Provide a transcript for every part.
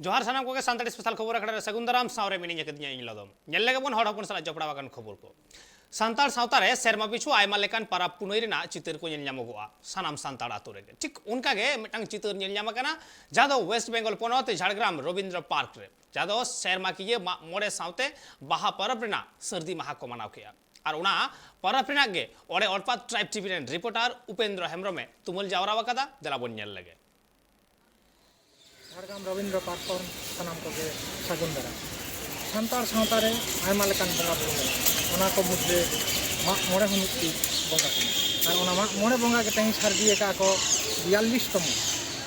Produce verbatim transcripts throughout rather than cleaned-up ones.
ᱡᱚᱦᱟᱨ ᱥᱟᱱᱟᱢ ᱠᱚᱜᱮ, ᱥᱟᱱᱛᱟᱲᱤ ᱥᱯᱮᱥᱟᱞ ᱠᱷᱚᱵᱚᱨ ᱟᱠᱷᱲᱟ ᱨᱮ ᱥᱟᱹᱜᱩᱱ ᱫᱟᱨᱟᱢ᱾ ᱥᱟᱶᱨᱮ ᱢᱤᱱᱟᱹᱧ ᱟᱠᱟᱫᱤᱧᱟ ᱤᱧ ᱞᱚᱫᱚᱢ᱾ ᱧᱮᱞ ᱞᱮᱜᱮ ᱵᱚᱱ ᱦᱚᱲ ᱦᱚᱯᱚᱱ ᱥᱟᱞᱟᱜ ᱡᱚᱯᱲᱟᱣ ᱟᱠᱟᱱ ᱠᱷᱚᱵᱚᱨ ᱠᱚ᱾ ᱥᱟᱱᱛᱟᱲ ᱥᱟᱶᱛᱟ ᱨᱮ ᱥᱮᱨᱢᱟ ᱯᱤᱪᱷᱩ ᱟᱭᱢᱟ ᱞᱮᱠᱟᱱ ᱯᱟᱨᱟᱵᱽ ᱯᱩᱱᱟᱹᱭ ᱨᱮᱱᱟᱜ ᱪᱤᱛᱟᱹᱨ ᱠᱚ ᱧᱮᱞ ᱧᱟᱢᱚᱜᱚᱜᱼᱟ ᱥᱟᱱᱟᱢ ᱥᱟᱱᱛᱟᱲ ᱟᱛᱳ ᱨᱮᱜᱮ᱾ ᱴᱷᱤᱠ ᱚᱱᱠᱟ ᱜᱮ ᱢᱤᱫᱴᱟᱝ ᱪᱤᱛᱟᱹᱨ ᱧᱮᱞ ᱧᱟᱢ ᱟᱠᱟᱱᱟ, ᱡᱟᱦᱟᱸ ᱫᱚ ᱣᱮᱥᱴ ᱵᱮᱝᱜᱚᱞ ᱯᱚᱱᱚᱛ ᱡᱷᱟᱲᱜᱨᱟᱢ ᱨᱚᱵᱤᱱᱫᱨᱚ ᱯᱟᱨᱠ ᱨᱮ, ᱡᱟᱦᱟᱸ ᱫᱚ ᱥᱮᱨᱢᱟᱠᱤᱭᱟᱹ ᱢᱟᱜ ᱢᱚᱬᱮ ᱥᱟᱶᱛᱮ ᱵᱟᱦᱟ ᱯᱚᱨᱚᱵᱽ ᱨᱮᱱᱟᱜ ᱥᱟᱹᱨᱫᱤ ᱢᱟᱦᱟ ᱠᱚ ᱢᱟᱱᱟᱣ ᱠᱮᱜᱼᱟ᱾ ᱟᱨ ᱚᱱᱟ ᱯᱚᱨᱚᱵᱽ ᱨᱮᱱᱟᱜ ᱜᱮ ᱚᱲᱮ ᱚᱲᱯᱟᱛ ᱴᱨᱟᱭᱤᱵᱽ ᱴᱤᱵᱷᱤ ᱨᱮᱱ ᱨᱤᱯᱳᱨᱴᱟᱨ ᱩᱯᱮᱱᱫᱨᱚ ᱦᱮᱢᱵᱨᱚᱢᱮ ᱛᱩᱢᱟᱹᱞ ᱡᱟᱣᱨᱟ ᱟᱠᱟᱫᱟ᱾ ᱫᱮᱞᱟ ᱵᱚᱱ ᱧᱮᱞ ᱞᱮᱜᱮ᱾ ᱡᱷᱟᱲᱜᱨᱟᱢ ᱨᱚᱵᱤᱱᱫᱨᱚ ᱯᱟᱨᱠ ᱠᱷᱚᱱ ᱥᱟᱱᱟᱢ ᱠᱚᱜᱮ ᱥᱟᱹᱜᱩᱱ ᱫᱟᱨᱟᱢ᱾ ᱥᱟᱱᱛᱟᱲ ᱥᱟᱶᱛᱟ ᱨᱮ ᱟᱭᱢᱟ ᱞᱮᱠᱟᱱ ᱵᱚᱸᱜᱟ ᱵᱩᱨᱩ ᱢᱮᱱᱟᱜᱼᱟ᱾ ᱚᱱᱟ ᱠᱚ ᱢᱩᱫᱽᱨᱮ ᱢᱟᱜ ᱢᱚᱬᱮ ᱦᱚᱸ ᱢᱤᱫᱴᱤᱡ ᱵᱚᱸᱜᱟ ᱠᱟᱱᱟ᱾ ᱟᱨ ᱚᱱᱟ ᱢᱟᱜ ᱢᱚᱬᱮ ᱵᱚᱸᱜᱟ ᱜᱮ ᱛᱮᱦᱮᱧ ᱥᱟᱹᱨᱫᱤ ᱟᱠᱟᱫ ᱠᱚ ᱵᱤᱭᱟᱞᱞᱤᱥ ᱛᱚᱢᱚ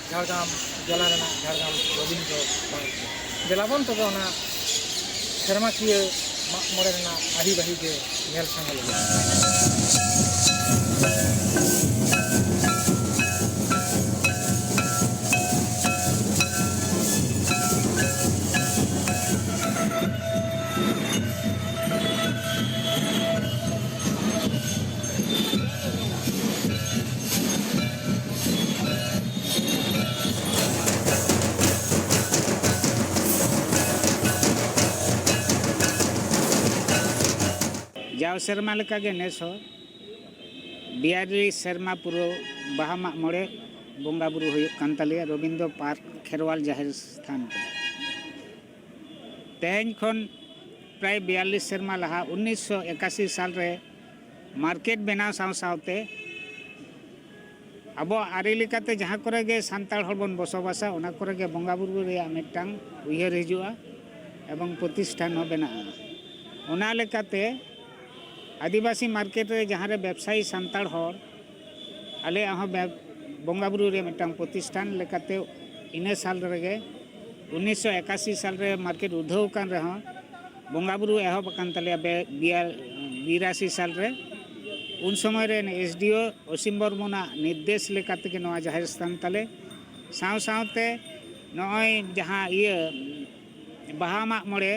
ᱡᱷᱟᱲᱜᱨᱟᱢ ᱡᱮᱞᱟ ᱨᱮᱱᱟᱜ ᱡᱷᱟᱲᱜᱨᱟᱢ ᱨᱚᱵᱤᱱᱫᱨᱚ ᱯᱟᱨᱠ ᱨᱮ᱾ ᱫᱮᱞᱟᱵᱚᱱ ᱛᱚᱵᱮ ᱚᱱᱟ ᱥᱮᱨᱢᱟᱠᱤᱭᱟᱹ ᱢᱟᱜ ᱢᱚᱬᱮ ᱨᱮᱱᱟᱜ ᱟᱹᱨᱤ ᱵᱟᱹᱦᱤ ᱜᱮ ᱧᱮᱞ ᱥᱟᱸᱜᱮ ᱞᱟᱹᱜᱤᱫ᱾ ᱡᱟᱣ ᱥᱮᱨᱢᱟ ᱞᱮᱠᱟᱜᱮ ᱱᱮᱥ ᱦᱚᱸ ᱵᱤᱭᱟᱞᱞᱤᱥ ᱥᱮᱨᱢᱟ ᱯᱩᱨᱟᱹᱣ ᱵᱟᱦᱟ ᱢᱟᱜ ᱢᱚᱬᱮ ᱵᱚᱸᱜᱟ ᱵᱩᱨᱩ ᱦᱩᱭᱩᱜ ᱠᱟᱱ ᱛᱟᱞᱮᱭᱟ ᱨᱚᱵᱤᱱᱫᱨᱚ ᱯᱟᱨᱠ ᱠᱷᱮᱨᱣᱟᱞ ᱡᱟᱦᱮᱨ ᱛᱷᱟᱱ ᱨᱮ᱾ ᱛᱮᱦᱮᱧ ᱠᱷᱚᱱ ᱯᱨᱟᱭ ᱵᱤᱭᱟᱞᱞᱤᱥ ᱥᱮᱨᱢᱟ ᱞᱟᱦᱟ ᱩᱱᱤᱥᱥᱚ ᱮᱠᱟᱥᱤ ᱥᱟᱞ ᱨᱮ ᱢᱟᱨᱠᱮᱴ ᱵᱮᱱᱟᱣ ᱥᱟᱶ ᱥᱟᱶᱛᱮ ᱟᱵᱚᱣᱟᱜ ᱟᱹᱨᱤ ᱞᱮᱠᱟᱛᱮ ᱡᱟᱦᱟᱸ ᱠᱚᱨᱮ ᱜᱮ ᱥᱟᱱᱛᱟᱲ ᱦᱚᱲ ᱵᱚᱱ ᱵᱚᱥᱚᱵᱟᱥᱟ, ᱚᱱᱟ ᱠᱚᱨᱮ ᱜᱮ ᱵᱚᱸᱜᱟ ᱵᱩᱨᱩ ᱨᱮᱭᱟᱜ ᱢᱤᱫᱴᱟᱝ ᱩᱭᱦᱟᱹᱨ ᱦᱤᱡᱩᱜᱼᱟ ᱮᱵᱚᱝ ᱯᱨᱚᱛᱤᱥᱴᱷᱟᱱ ᱦᱚᱸ ᱵᱮᱱᱟᱜᱼᱟ᱾ ᱚᱱᱟ ᱞᱮᱠᱟᱛᱮ ᱟᱹᱫᱤᱵᱟᱹᱥᱤ ᱢᱟᱨᱠᱮᱴ ᱨᱮ ᱡᱟᱦᱟᱸ ᱨᱮ ᱵᱮᱵᱽᱥᱟᱭᱤ ᱥᱟᱱᱛᱟᱲ ᱦᱚᱲ, ᱟᱞᱮᱭᱟᱜ ᱦᱚᱸ ᱵᱮᱵ-, ᱵᱚᱸᱜᱟ ᱵᱩᱨᱩ ᱨᱮ ᱢᱤᱫᱴᱟᱝ ᱯᱨᱚᱛᱤᱥᱴᱷᱟᱱ ᱞᱮᱠᱟᱛᱮ ᱤᱱᱟᱹ ᱥᱟᱞ ᱨᱮᱜᱮ ᱩᱱᱤᱥᱥᱚ ᱮᱠᱟᱥᱤ ᱥᱟᱞ ᱨᱮ ᱢᱟᱨᱠᱮᱴ ᱩᱫᱷᱟᱹᱣ ᱟᱠᱟᱱ ᱨᱮᱦᱚᱸ, ᱵᱚᱸᱜᱟ ᱵᱩᱨᱩ ᱮᱦᱚᱵ ᱟᱠᱟᱱ ᱛᱟᱞᱮᱭᱟ ᱵᱮ-, ᱵᱤᱭᱟ-, ᱵᱤᱨᱟᱥᱤ ᱥᱟᱞ ᱨᱮ᱾ ᱩᱱ ᱥᱚᱢᱚᱭ ᱨᱮᱱ ᱮᱥ ᱰᱤ ᱳ ᱚᱥᱤᱢ ᱵᱚᱨᱢᱚᱱᱟᱜ ᱱᱤᱨᱫᱮᱥ ᱞᱮᱠᱟ ᱛᱮᱜᱮ ᱱᱚᱣᱟ ᱡᱟᱦᱮᱨ ᱥᱛᱷᱟᱱ ᱛᱟᱞᱮ᱾ ᱥᱟᱶ ᱥᱟᱶᱛᱮ ᱱᱚᱜᱼᱚᱭ ᱡᱟᱦᱟᱸ ᱤᱭᱟᱹ ᱵᱟᱦᱟ ᱢᱟᱜ ᱢᱚᱬᱮ,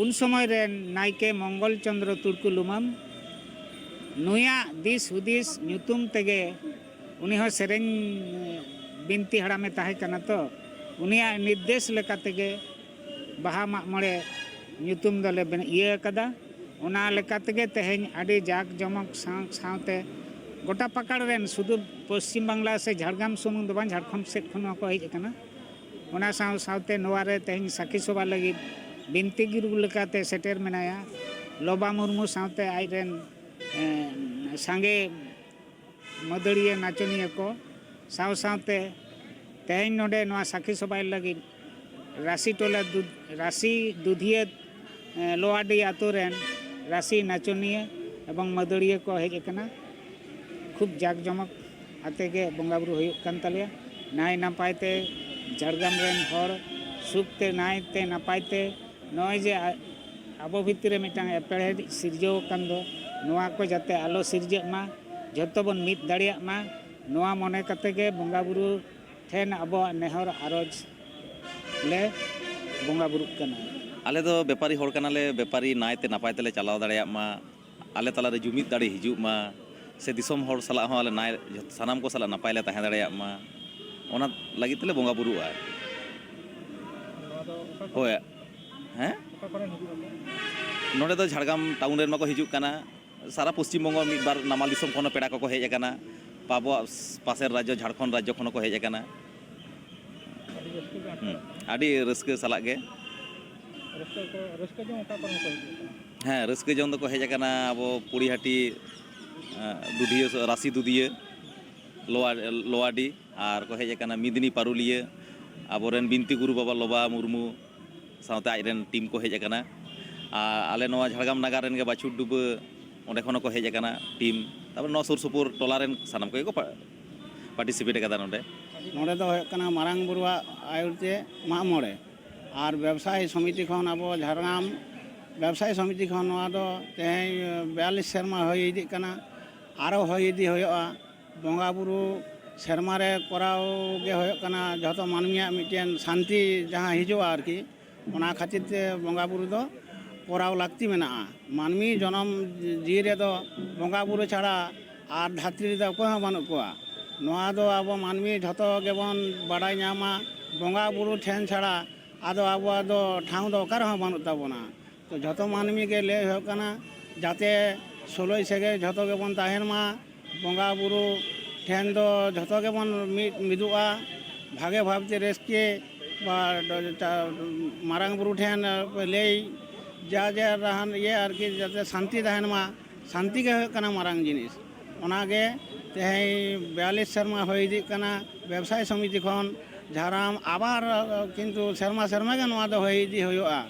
ᱩᱱ ᱥᱚᱢᱚᱭ ᱨᱮᱱ ᱱᱟᱭᱠᱮ ᱢᱚᱝᱜᱚᱞ ᱪᱚᱸᱫᱽᱨᱚ ᱛᱩᱲᱠᱩ ᱞᱩᱢᱟᱹᱢ, ᱱᱩᱭᱟᱜ ᱫᱤᱥ ᱦᱩᱫᱤᱥ ᱧᱩᱛᱩᱢ ᱛᱮᱜᱮ, ᱩᱱᱤ ᱦᱚᱸ ᱥᱮᱨᱮᱧ ᱵᱤᱱᱛᱤ ᱦᱟᱲᱟᱢᱮ ᱛᱟᱦᱮᱸ ᱠᱟᱱᱟ ᱛᱚ, ᱩᱱᱤᱭᱟᱜ ᱱᱤᱨᱫᱮᱥ ᱞᱮᱠᱟ ᱛᱮᱜᱮ ᱵᱟᱦᱟ ᱢᱟᱜ ᱢᱚᱬᱮ ᱧᱩᱛᱩᱢ ᱫᱚᱞᱮ ᱵᱮᱱ-, ᱤᱭᱟᱹ ᱟᱠᱟᱫᱟ᱾ ᱚᱱᱟ ᱞᱮᱠᱟ ᱛᱮᱜᱮ ᱛᱮᱦᱮᱧ ᱟᱹᱰᱤ ᱡᱟᱠ ᱡᱚᱢᱚᱠ ᱥᱟᱶ ᱥᱟᱶᱛᱮ ᱜᱚᱴᱟ ᱯᱟᱠᱟᱲ ᱨᱮᱱ, ᱥᱩᱫᱷᱩ ᱯᱚᱥᱪᱤᱢ ᱵᱟᱝᱞᱟ ᱥᱮ ᱡᱷᱟᱲᱜᱨᱟᱢ ᱥᱩᱢᱩᱝ ᱫᱚ ᱵᱟᱝ, ᱡᱷᱟᱲᱠᱷᱚᱸᱰ ᱥᱮᱫ ᱠᱷᱚᱱ ᱦᱚᱸᱠᱚ ᱦᱮᱡ ᱟᱠᱟᱱᱟ᱾ ᱚᱱᱟ ᱥᱟᱶ ᱥᱟᱶᱛᱮ ᱱᱚᱣᱟ ᱨᱮ ᱛᱮᱦᱮᱧ ᱥᱟᱹᱠᱷᱤ ᱥᱚᱵᱷᱟ ᱞᱟᱹᱜᱤᱫ ᱵᱤᱱᱛᱤ ᱜᱩᱨᱩ ᱞᱮᱠᱟᱛᱮ ᱥᱮᱴᱮᱨ ᱢᱮᱱᱟᱭᱟ ᱞᱚᱵᱟ ᱢᱩᱨᱢᱩ ᱥᱟᱶᱛᱮ ᱟᱡ ᱨᱮᱱ, ᱮᱸ, ᱥᱟᱸᱜᱮ ᱢᱟᱹᱫᱟᱹᱲᱤᱭᱟᱹ ᱱᱟᱪᱚᱱᱤᱭᱟᱹ ᱠᱚ ᱥᱟᱶ ᱥᱟᱶᱛᱮ ᱛᱮᱦᱮᱧ ᱱᱚᱰᱮ ᱱᱚᱣᱟ ᱥᱟᱹᱠᱷᱤ ᱥᱚᱵᱷᱟᱭ ᱞᱟᱹᱜᱤᱫ ᱨᱟᱥᱤ ᱴᱚᱞᱟ ᱫᱩ-, ᱨᱟᱥᱤ ᱫᱩᱫᱷᱤᱭᱟᱹ, ᱮᱸ, ᱞᱳᱣᱟᱰᱤ ᱟᱛᱳ ᱨᱮᱱ ᱨᱟᱥᱤ ᱱᱟᱪᱚᱱᱤᱭᱟᱹ ᱮᱵᱚᱝ ᱢᱟᱹᱫᱟᱹᱲᱤᱭᱟᱹ ᱠᱚ ᱦᱮᱡ ᱟᱠᱟᱱᱟ᱾ ᱠᱷᱩᱵ ᱡᱟᱠ ᱡᱚᱢᱚᱠ ᱟᱛᱮ ᱜᱮ ᱵᱚᱸᱜᱟ ᱵᱩᱨᱩ ᱦᱩᱭᱩᱜ ᱠᱟᱱ ᱛᱟᱞᱮᱭᱟ᱾ ᱱᱟᱭ ᱱᱟᱯᱟᱭ ᱛᱮ ᱡᱷᱟᱲᱜᱨᱟᱢ ᱨᱮᱱ ᱦᱚᱲ ᱥᱩᱠ ᱛᱮ, ᱱᱟᱭ ᱛᱮ, ᱱᱟᱯᱟᱭ ᱛᱮ, ᱱᱚᱜᱼᱚᱭ ᱡᱮ ᱟ-, ᱟᱵᱚ ᱵᱷᱤᱛᱨᱤ ᱨᱮ ᱢᱤᱫᱴᱟᱝ ᱮᱯᱮᱨᱦᱮᱸᱰᱮᱡ ᱥᱤᱨᱡᱟᱹᱣ ᱟᱠᱟᱱ ᱫᱚ, ᱱᱚᱣᱟ ᱠᱚ ᱡᱟᱛᱮ ᱟᱞᱚ ᱥᱤᱨᱡᱟᱹᱜ ᱢᱟ, ᱡᱷᱚᱛᱚ ᱵᱚᱱ ᱢᱤᱫ ᱫᱟᱲᱮᱭᱟᱜ ᱢᱟ, ᱱᱚᱣᱟ ᱢᱚᱱᱮ ᱠᱟᱛᱮ ᱜᱮ ᱵᱚᱸᱜᱟ ᱵᱩᱨᱩ ᱴᱷᱮᱱ ᱟᱵᱚᱣᱟᱜ ᱱᱮᱦᱚᱨ ᱟᱨᱚᱡᱽ ᱞᱮ ᱵᱚᱸᱜᱟ ᱵᱩᱨᱩᱜ ᱠᱟᱱᱟ᱾ ᱟᱞᱮ ᱫᱚ ᱵᱮᱯᱟᱨᱤ ᱦᱚᱲ ᱠᱟᱱᱟᱞᱮ, ᱵᱮᱯᱟᱨᱤ ᱱᱟᱭᱛᱮ ᱱᱟᱯᱟᱭ ᱛᱮᱞᱮ ᱪᱟᱞᱟᱣ ᱫᱟᱲᱮᱭᱟᱜ ᱢᱟ, ᱟᱞᱮ ᱛᱟᱞᱟᱨᱮ ᱡᱩᱢᱤᱫ ᱫᱟᱲᱮ ᱦᱤᱡᱩᱜ ᱢᱟ, ᱥᱮ ᱫᱤᱥᱚᱢ ᱦᱚᱲ ᱥᱟᱞᱟᱜ ᱦᱚᱸ ᱟᱞᱮ ᱱᱟᱭ, ᱥᱟᱱᱟᱢ ᱠᱚ ᱥᱟᱞᱟᱜ ᱱᱟᱯᱟᱭ ᱞᱮ ᱛᱟᱦᱮᱸ ᱫᱟᱲᱮᱭᱟᱜ ᱢᱟ, ᱚᱱᱟ ᱞᱟᱹᱜᱤᱫ ᱛᱮᱞᱮ ᱵᱚᱸᱜᱟ ᱵᱩᱨᱩᱜᱼᱟ᱾ ᱱᱚᱣᱟ ᱫᱚ ᱚᱠᱟ ᱠᱷᱚᱱ, ᱦᱳᱭ᱾ ᱦᱮᱸ? ᱚᱠᱟ ᱠᱚᱨᱮᱱ ᱦᱤᱡᱩᱜ ᱟᱠᱚ? ᱱᱚᱰᱮ ᱫᱚ ᱡᱷᱟᱲᱜᱨᱟᱢ ᱴᱟᱣᱩᱱ ᱨᱮᱱ ᱢᱟᱠᱚ ᱦᱤᱡᱩᱜ ᱠᱟᱱᱟ, ᱥᱟᱨᱟ ᱯᱚᱥᱪᱤᱢ ᱵᱚᱝᱜᱚ ᱢᱤᱫ ᱵᱟᱨ ᱱᱟᱢᱟᱞ ᱫᱤᱥᱚᱢ ᱠᱷᱚᱱ ᱦᱚᱸ ᱯᱮᱲᱟ ᱠᱚᱠᱚ ᱦᱮᱡ ᱟᱠᱟᱱᱟ, ᱟᱵᱚᱣᱟᱜ ᱯᱟᱥᱮᱨ ᱨᱟᱡᱽᱡᱚ ᱡᱷᱟᱲᱠᱷᱚᱸᱰ ᱨᱟᱡᱽᱡᱚ ᱠᱷᱚᱱ ᱦᱚᱸᱠᱚ ᱦᱮᱡ ᱟᱠᱟᱱᱟ᱾ ᱟᱹᱰᱤ ᱨᱟᱹᱥᱠᱟᱹ ᱜᱮ ᱦᱩᱸ, ᱟᱴᱠᱟᱨᱚᱜᱼᱟ᱾ ᱟᱹᱰᱤ ᱨᱟᱹᱥᱠᱟᱹ ᱥᱟᱞᱟᱜ ᱜᱮ᱾ ᱨᱟᱹᱥᱠᱟᱹ ᱠᱚ, ᱨᱟᱹᱥᱠᱟᱹ ᱡᱚᱝ ᱚᱠᱟ ᱠᱚᱨᱮ ᱦᱚᱸᱠᱚ ᱦᱤᱡᱩᱜ ᱠᱟᱱᱟ? ᱦᱮᱸ, ᱨᱟᱹᱥᱠᱟᱹ ᱡᱚᱝ ᱫᱚᱠᱚ ᱦᱮᱡ ᱟᱠᱟᱱᱟ ᱟᱵᱚ ᱯᱩᱲᱤᱦᱟᱹᱴᱤ, ᱮᱸ, ᱫᱩᱫᱷᱤᱭᱟᱹ, ᱨᱟᱥᱤ ᱫᱩᱫᱷᱤᱭᱟᱹ, ᱞᱳᱣᱟ-, ᱞᱳᱣᱟᱰᱤ, ᱟᱨ ᱠᱚ ᱦᱮᱡ ᱟᱠᱟᱱᱟ ᱢᱤᱫᱱᱤ ᱯᱟᱨᱩᱞᱤᱭᱟᱹ, ᱟᱵᱚᱨᱮᱱ ᱵᱤᱱᱛᱤ ᱜᱩᱨᱩ ᱵᱟᱵᱟ ᱞᱚᱵᱟ ᱢᱩᱨᱢᱩ ᱥᱟᱶᱛᱮ ᱟᱡᱨᱮᱱ ᱴᱤᱢ ᱠᱚ ᱦᱮᱡ ᱟᱠᱟᱱᱟ᱾ ᱟᱨ ᱟᱞᱮ ᱱᱚᱣᱟ ᱡᱷᱟᱲᱜᱨᱟᱢ ᱱᱟᱜᱟᱨ ᱨᱮᱱ ᱜᱮ ᱵᱟᱪᱷᱩᱨ ᱰᱩᱵᱟᱹ, ᱚᱸᱰᱮ ᱠᱷᱚᱱ ᱦᱚᱸᱠᱚ ᱦᱮᱡ ᱟᱠᱟᱱᱟ ᱴᱤᱢ, ᱛᱟᱨᱯᱚᱨᱮ ᱱᱚᱣᱟ ᱥᱩᱨ ᱥᱩᱯᱩᱨ ᱴᱚᱞᱟ ᱨᱮᱱ ᱥᱟᱱᱟᱢ ᱠᱚᱜᱮ ᱠᱚ ᱯᱟ-, ᱯᱟᱨᱴᱤᱥᱤᱯᱮᱴ ᱟᱠᱟᱫᱟ ᱱᱚᱰᱮ᱾ ᱱᱚᱰᱮ ᱫᱚ ᱦᱩᱭᱩᱜ ᱠᱟᱱᱟ ᱢᱟᱨᱟᱝ ᱵᱩᱨᱩᱣᱟᱜ ᱟᱭᱩᱨ ᱛᱮ ᱢᱟᱜ ᱢᱚᱬᱮ, ᱟᱨ ᱵᱮᱵᱽᱥᱟᱭᱤ ᱥᱚᱢᱤᱛᱤ ᱠᱷᱚᱱ, ᱟᱵᱚ ᱡᱷᱟᱲᱜᱨᱟᱢ ᱵᱮᱵᱽᱥᱟᱭᱤ ᱥᱚᱢᱤᱛᱤ ᱠᱷᱚᱱ ᱱᱚᱣᱟ ᱫᱚ ᱛᱮᱦᱮᱧ ᱵᱤᱭᱟᱞᱞᱤᱥ ᱥᱮᱨᱢᱟ ᱦᱩᱭ ᱤᱫᱤᱜ ᱠᱟᱱᱟ, ᱟᱨᱚ ᱦᱩᱭ ᱤᱫᱤ ᱦᱩᱭᱩᱜᱼᱟ᱾ ᱵᱚᱸᱜᱟ ᱵᱩᱨᱩ ᱥᱮᱨᱢᱟ ᱨᱮ ᱠᱚᱨᱟᱣ ᱜᱮ ᱦᱩᱭᱩᱜ ᱠᱟᱱᱟ ᱡᱷᱚᱛᱚ ᱢᱟᱹᱱᱢᱤᱭᱟᱜ ᱢᱤᱫᱴᱮᱱ ᱥᱟᱱᱛᱤ ᱡᱟᱦᱟᱸ ᱦᱤᱡᱩᱜᱼᱟ ᱟᱨᱠᱤ, ᱚᱱᱟ ᱠᱷᱟᱹᱛᱤᱨ ᱛᱮ ᱵᱚᱸᱜᱟ ᱵᱩᱨᱩ ᱫᱚ ᱠᱚᱨᱟᱣ ᱞᱟᱹᱠᱛᱤ ᱢᱮᱱᱟᱜᱼᱟ᱾ ᱢᱟᱹᱱᱢᱤ ᱡᱚᱱᱚᱢ ᱡᱤᱣᱤ ᱨᱮᱫᱚ ᱵᱚᱸᱜᱟ ᱵᱩᱨᱩ ᱪᱷᱟᱲᱟ ᱟᱨ ᱫᱷᱟᱹᱨᱛᱤ ᱨᱮᱫᱚ ᱚᱠᱚᱭ ᱦᱚᱸ ᱵᱟᱹᱱᱩᱜ ᱠᱚᱣᱟ᱾ ᱱᱚᱣᱟ ᱫᱚ ᱟᱵᱚ ᱢᱟᱹᱱᱢᱤ ᱡᱷᱚᱛᱚ ᱜᱮᱵᱚᱱ ᱵᱟᱰᱟᱭ ᱧᱟᱢᱟ, ᱵᱚᱸᱜᱟ ᱵᱩᱨᱩ ᱴᱷᱮᱱ ᱪᱷᱟᱲᱟ ᱟᱫᱚ ᱟᱵᱚᱣᱟᱜ ᱫᱚ ᱴᱷᱟᱶ ᱫᱚ ᱚᱠᱟ ᱨᱮᱦᱚᱸ ᱵᱟᱹᱱᱩᱜ ᱛᱟᱵᱚᱱᱟ᱾ ᱛᱚ ᱡᱷᱚᱛᱚ ᱢᱟᱹᱱᱢᱤ ᱜᱮ ᱞᱟᱹᱭ ᱦᱩᱭᱩᱜ ᱠᱟᱱᱟ, ᱡᱟᱛᱮ ᱥᱳᱞᱳᱭ ᱥᱮᱜᱮ ᱡᱷᱚᱛᱚ ᱜᱮᱵᱚᱱ ᱛᱟᱦᱮᱱ ᱢᱟ, ᱵᱚᱸᱜᱟ ᱵᱩᱨᱩ ᱴᱷᱮᱱ ᱫᱚ ᱡᱷᱚᱛᱚ ᱜᱮᱵᱚᱱ ᱢᱤᱫ ᱢᱤᱫᱚᱜᱼᱟ, ᱵᱷᱟᱜᱮ ᱵᱷᱟᱵᱽᱛᱮ ᱨᱟᱹᱥᱠᱟᱹ ᱵᱟ ᱢᱟᱨᱟᱝ ᱵᱩᱨᱩ ᱴᱷᱮᱱ ᱞᱟᱹᱭ, ᱡᱟ ᱡᱟ ᱨᱟᱦᱟᱱ ᱤᱭᱟᱹ ᱟᱨᱠᱤ, ᱡᱟᱛᱮ ᱥᱟᱱᱛᱤ ᱛᱟᱦᱮᱱ ᱢᱟ, ᱥᱟᱱᱛᱤ ᱜᱮ ᱦᱩᱭᱩᱜ ᱠᱟᱱᱟ ᱢᱟᱨᱟᱝ ᱡᱤᱱᱤᱥ᱾ ᱚᱱᱟᱜᱮ ᱛᱮᱦᱮᱧ ᱵᱤᱭᱟᱞᱤᱥ ᱥᱮᱨᱢᱟ ᱦᱩᱭ ᱤᱫᱤᱜ ᱠᱟᱱᱟ ᱵᱮᱵᱽᱥᱟᱭ ᱥᱚᱢᱤᱛᱤ ᱠᱷᱚᱱ ᱡᱷᱟᱲᱟᱢ, ᱟᱵᱟᱨ ᱠᱤᱱᱛᱩ ᱥᱮᱨᱢᱟ ᱥᱮᱨᱢᱟ ᱜᱮ ᱱᱚᱣᱟ ᱫᱚ ᱦᱩᱭ ᱤᱫᱤ ᱦᱩᱭᱩᱜᱼᱟ᱾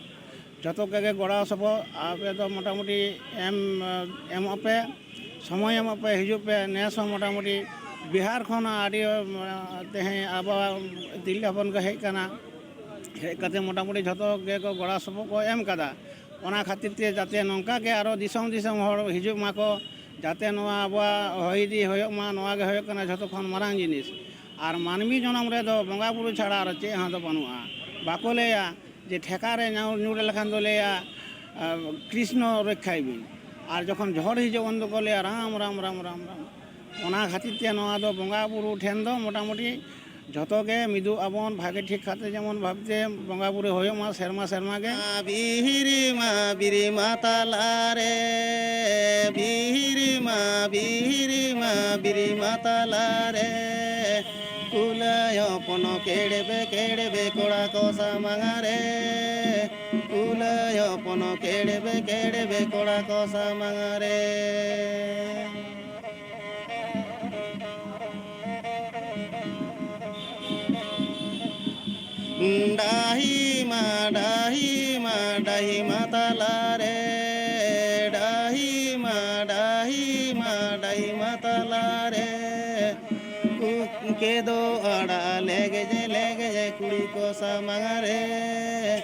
ᱡᱷᱚᱛᱚ ᱠᱚᱜᱮ ᱜᱚᱲᱚ ᱥᱚᱯᱚᱦᱚᱫ ᱟᱯᱮ ᱫᱚ ᱢᱚᱴᱟᱢᱩᱴᱤ ᱮᱢ, ᱮᱢᱚᱜ ᱯᱮ, ᱥᱚᱢᱚᱭ ᱮᱢᱚᱜ ᱯᱮ, ᱦᱤᱡᱩᱜ ᱯᱮ᱾ ᱱᱮᱥ ᱦᱚᱸ ᱢᱚᱴᱟᱢᱩᱴᱤ ᱵᱤᱦᱟᱨ ᱠᱷᱚᱱ ᱟᱹᱰᱤ, ᱛᱮᱦᱮᱧ ᱟᱵᱚᱣᱟᱜ ᱛᱤᱨᱞᱟᱹ ᱦᱚᱯᱚᱱ ᱠᱚ ᱦᱮᱡ ᱠᱟᱱᱟ, ᱦᱮᱡ ᱠᱟᱛᱮ ᱢᱚᱴᱟᱢᱩᱴᱤ ᱡᱷᱚᱛᱚ ᱜᱮᱠᱚ ᱜᱚᱲᱚ ᱥᱚᱯᱚᱦᱚᱫ ᱠᱚ ᱮᱢ ᱠᱟᱫᱟ᱾ ᱚᱱᱟ ᱠᱷᱟᱹᱛᱤᱨ ᱛᱮ ᱡᱟᱛᱮ ᱱᱚᱝᱠᱟ ᱜᱮ ᱟᱨᱚ ᱫᱤᱥᱚᱢ ᱫᱤᱥᱚᱢ ᱦᱚᱲ ᱦᱤᱡᱩᱜ ᱢᱟᱠᱚ, ᱡᱟᱛᱮ ᱱᱚᱣᱟ ᱟᱵᱚᱣᱟᱜ ᱦᱚᱭ ᱤᱫᱤ ᱦᱩᱭᱩᱜ ᱢᱟ, ᱱᱚᱣᱟ ᱜᱮ ᱦᱩᱭᱩᱜ ᱠᱟᱱᱟ ᱡᱷᱚᱛᱚ ᱠᱷᱚᱱ ᱢᱟᱨᱟᱝ ᱡᱤᱱᱤᱥ᱾ ᱟᱨ ᱢᱟᱹᱱᱢᱤ ᱡᱚᱱᱚᱢ ᱨᱮᱫᱚ ᱵᱚᱸᱜᱟ ᱵᱩᱨᱩ ᱪᱷᱟᱲᱟ ᱟᱨ ᱪᱮᱫ ᱦᱚᱸ ᱫᱚ ᱵᱟᱹᱱᱩᱜᱼᱟ᱾ ᱵᱟᱠᱚ ᱞᱟᱹᱭᱟ ᱡᱮ ᱴᱷᱮᱠᱟ ᱨᱮ ᱧᱩᱨ, ᱧᱩᱨ ᱞᱮᱠᱷᱟᱱ ᱫᱚ ᱞᱟᱹᱭᱟ, ᱟᱸ, "ᱠᱨᱤᱥᱱᱚ ᱨᱚᱠᱠᱷᱟᱭ ᱵᱤᱱ", ᱟᱨ ᱡᱚᱠᱷᱚᱱ ᱡᱷᱚᱲ ᱦᱤᱡᱩᱜ ᱩᱱ ᱫᱚᱠᱚ ᱞᱟᱹᱭᱟ, "ᱨᱟᱢ, ᱨᱟᱢ, ᱨᱟᱢ, ᱨᱟᱢ, ᱨᱟᱢ᱾" ᱚᱱᱟ ᱠᱷᱟᱹᱛᱤᱨ ᱛᱮ ᱱᱚᱣᱟ ᱫᱚ ᱵᱚᱸᱜᱟ ᱵᱩᱨᱩ ᱴᱷᱮᱱ ᱫᱚ ᱢᱚᱴᱟᱢᱩᱴᱤ ᱡᱷᱚᱛᱚ ᱜᱮ ᱢᱤᱫᱚᱜ ᱟᱵᱚᱱ, ᱵᱷᱟᱜᱮ ᱴᱷᱤᱠ ᱠᱟᱛᱮ ᱡᱮᱢᱚᱱ ᱵᱷᱟᱵᱽᱛᱮ ᱵᱚᱸᱜᱟ ᱵᱩᱨᱩ ᱦᱩᱭᱩᱜ ᱢᱟ ᱥᱮᱨᱢᱟ ᱥᱮᱨᱢᱟ ᱜᱮ᱾ ᱵᱤᱦᱤᱨᱤ ᱢᱟ ᱵᱤᱨᱤ ᱢᱟ ᱛᱟᱞᱟ ᱨᱮ, ᱵᱤᱦᱤᱨᱤ ᱢᱟ, ᱵᱤᱦᱤᱨᱤ ᱢᱟ ᱵᱤᱨᱤ ᱢᱟ ᱛᱟᱞᱟ ᱨᱮ, ᱠᱩᱞᱟᱹᱭ ᱦᱚᱯᱚᱱ ᱠᱮᱲᱵᱮ ᱠᱮᱲᱵᱮ ᱠᱚᱲᱟ ᱠᱚ ᱥᱟᱢᱟᱝ ᱨᱮ, ᱠᱩᱞᱟᱹᱭ ᱦᱚᱯᱚᱱ ᱠᱮᱲᱵᱮ ᱠᱮᱲᱵᱮ ᱠᱚᱲᱟ ᱠᱚ ᱥᱟᱢᱟᱝ ᱨᱮ᱾ ᱰᱟᱹᱦᱤ ᱢᱟ, ᱰᱟᱹᱦᱤ ᱢᱟ, ᱰᱟᱹᱦᱤ ᱢᱟ ᱛᱟᱞᱟ ᱨᱮ, ᱰᱟᱹᱦᱤ ᱢᱟ, ᱰᱟᱹᱦᱤ ᱢᱟ, ᱰᱟᱹᱦᱤ ᱢᱟ ᱛᱟᱞᱟ ᱨᱮ, ᱠᱮᱫᱳ ᱟᱲᱟᱜ ᱞᱮᱜᱮᱡᱮ ᱞᱮᱜᱮᱡᱮ ᱠᱩᱲᱤ ᱠᱚ ᱥᱟᱢᱟᱝ ᱨᱮ,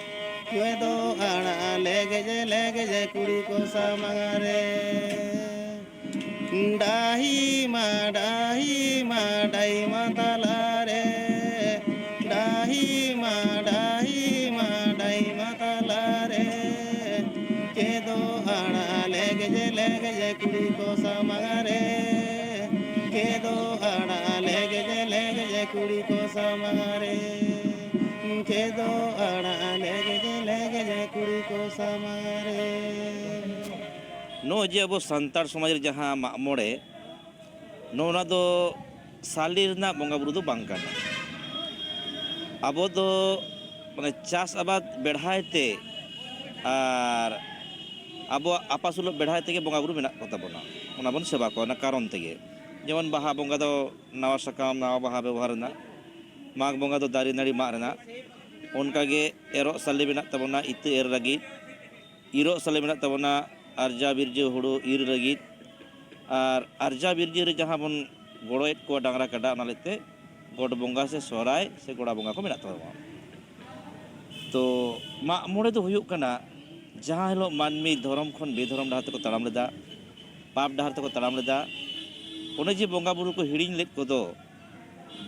ᱠᱮᱫᱳ ᱟᱲᱟᱜ ᱞᱮᱜᱮᱡᱮ ᱞᱮᱜᱮᱡᱮ ᱠᱩᱲᱤ ᱠᱚ ᱥᱟᱢᱟᱝ ᱨᱮ᱾ ᱰᱟᱹᱦᱤ ᱢᱟ, ᱰᱟᱹᱦᱤ ᱢᱟ, ᱰᱟᱹᱦᱤ ᱢᱟ ᱛᱟᱞᱟ ᱨᱮ, ᱰᱟᱹᱦᱤ ᱢᱟ, ᱰᱟᱹᱦᱤ ᱢᱟ, ᱰᱟᱹᱦᱤ ᱢᱟ ᱛᱟᱞᱟ ᱨᱮ, ᱠᱮᱫᱳ ᱟᱲᱟᱜ ᱞᱮᱜᱮᱡᱮ ᱞᱮᱜᱮᱡᱮ ᱠᱩᱲᱤ ᱠᱚ ᱥᱟᱢᱟᱝ ᱨᱮ, ᱠᱮᱫᱳ ᱟᱲᱟᱜ ᱞᱮᱜᱮᱡᱮ ᱞᱮᱜᱮᱡᱮ ᱠᱩᱲᱤ ᱠᱚ ᱥᱟᱢᱟᱝ ᱨᱮ᱾ ᱫᱚ ᱟᱲᱟᱜ ᱞᱮᱜᱮᱡ ᱞᱮᱜᱮᱡ ᱠᱩᱲᱤ ᱠᱚ ᱥᱟᱢᱟᱝ ᱨᱮ᱾ ᱱᱚᱜᱼᱚᱭ ᱡᱮ ᱟᱵᱚ ᱥᱟᱱᱛᱟᱲ ᱥᱚᱢᱟᱡᱽ ᱨᱮ ᱡᱟᱦᱟᱸ ᱢᱟᱜ ᱢᱚᱬᱮ, ᱱᱚᱜᱼᱚ ᱱᱚᱣᱟ ᱫᱚ ᱥᱟᱞᱤ ᱨᱮᱱᱟᱜ ᱵᱚᱸᱜᱟ ᱵᱩᱨᱩ ᱫᱚ ᱵᱟᱝ ᱠᱟᱱᱟ᱾ ᱟᱵᱚ ᱫᱚ ᱢᱟᱱᱮ ᱪᱟᱥ ᱟᱵᱟᱫ ᱵᱮᱲᱦᱟᱭ ᱛᱮ ᱟᱨ ᱟᱵᱚᱣᱟᱜ ᱟᱯᱟᱥᱩᱞᱚᱜ ᱵᱮᱲᱦᱟᱭ ᱛᱮᱜᱮ ᱵᱚᱸᱜᱟ ᱵᱩᱨᱩ ᱢᱮᱱᱟᱜ ᱠᱚ ᱛᱟᱵᱚᱱᱟ᱾ ᱚᱱᱟ ᱵᱚᱱ ᱥᱮᱵᱟ ᱠᱚᱣᱟ, ᱚᱱᱟ ᱠᱟᱨᱚᱱ ᱛᱮᱜᱮ᱾ ᱡᱮᱢᱚᱱ ᱵᱟᱦᱟ ᱵᱚᱸᱜᱟ ᱫᱚ ᱱᱟᱣᱟ ᱥᱟᱠᱟᱢ, ᱱᱟᱣᱟ ᱵᱟᱦᱟ ᱵᱮᱵᱚᱦᱟᱨ ᱨᱮᱱᱟᱜ, ᱢᱟᱜᱽ ᱵᱚᱸᱜᱟ ᱫᱚ ᱫᱟᱨᱮ ᱱᱟᱹᱲᱤ ᱢᱟᱜ ᱨᱮᱱᱟᱜ, ᱚᱱᱠᱟᱜᱮ ᱮᱨᱚᱜ ᱥᱟᱞᱮ ᱢᱮᱱᱟᱜ ᱛᱟᱵᱚᱱᱟ ᱤᱛᱟᱹ ᱮᱨ ᱞᱟᱹᱜᱤᱫ, ᱤᱨᱚᱜ ᱥᱟᱞᱮ ᱢᱮᱱᱟᱜ ᱛᱟᱵᱚᱱᱟ ᱟᱨᱡᱟᱣ ᱵᱤᱨᱡᱟᱹᱣ ᱦᱩᱲᱩ ᱤᱨ ᱞᱟᱹᱜᱤᱫ, ᱟᱨ ᱟᱨᱡᱟᱣ ᱵᱤᱨᱡᱟᱹᱣ ᱨᱮ ᱡᱟᱦᱟᱸ ᱵᱚᱱ ᱜᱚᱲᱚᱭᱮᱫ ᱠᱚᱣᱟ ᱰᱟᱝᱨᱟ ᱠᱟᱰᱟ, ᱚᱱᱟ ᱞᱟᱹᱜᱤᱫ ᱛᱮ ᱜᱚᱰ ᱵᱚᱸᱜᱟ ᱥᱮ ᱥᱚᱦᱨᱟᱭ ᱥᱮ ᱜᱚᱲᱟ ᱵᱚᱸᱜᱟ ᱠᱚ ᱢᱮᱱᱟᱜ ᱛᱟᱵᱚᱱᱟ᱾ ᱛᱚ ᱢᱟᱜ ᱢᱚᱬᱮ ᱫᱚ ᱦᱩᱭᱩᱜ ᱠᱟᱱᱟ ᱡᱟᱦᱟᱸ ᱦᱤᱞᱳᱜ ᱢᱟᱹᱱᱢᱤ ᱫᱷᱚᱨᱚᱢ ᱠᱷᱚᱱ ᱵᱮᱫᱷᱚᱨᱚᱢ ᱰᱟᱦᱟᱨ ᱛᱮᱠᱚ ᱛᱟᱲᱟᱢ ᱞᱮᱫᱟ, ᱯᱟᱯ ᱰᱟᱦᱟᱨ ᱛᱮᱠᱚ ᱛᱟᱲᱟᱢ ᱞᱮᱫᱟ, ᱚᱱᱮ ᱡᱮ ᱵᱚᱸᱜᱟ ᱵᱩᱨᱩ ᱠᱚ ᱦᱤᱲᱤᱧ ᱞᱮᱫ ᱠᱚᱫᱚ,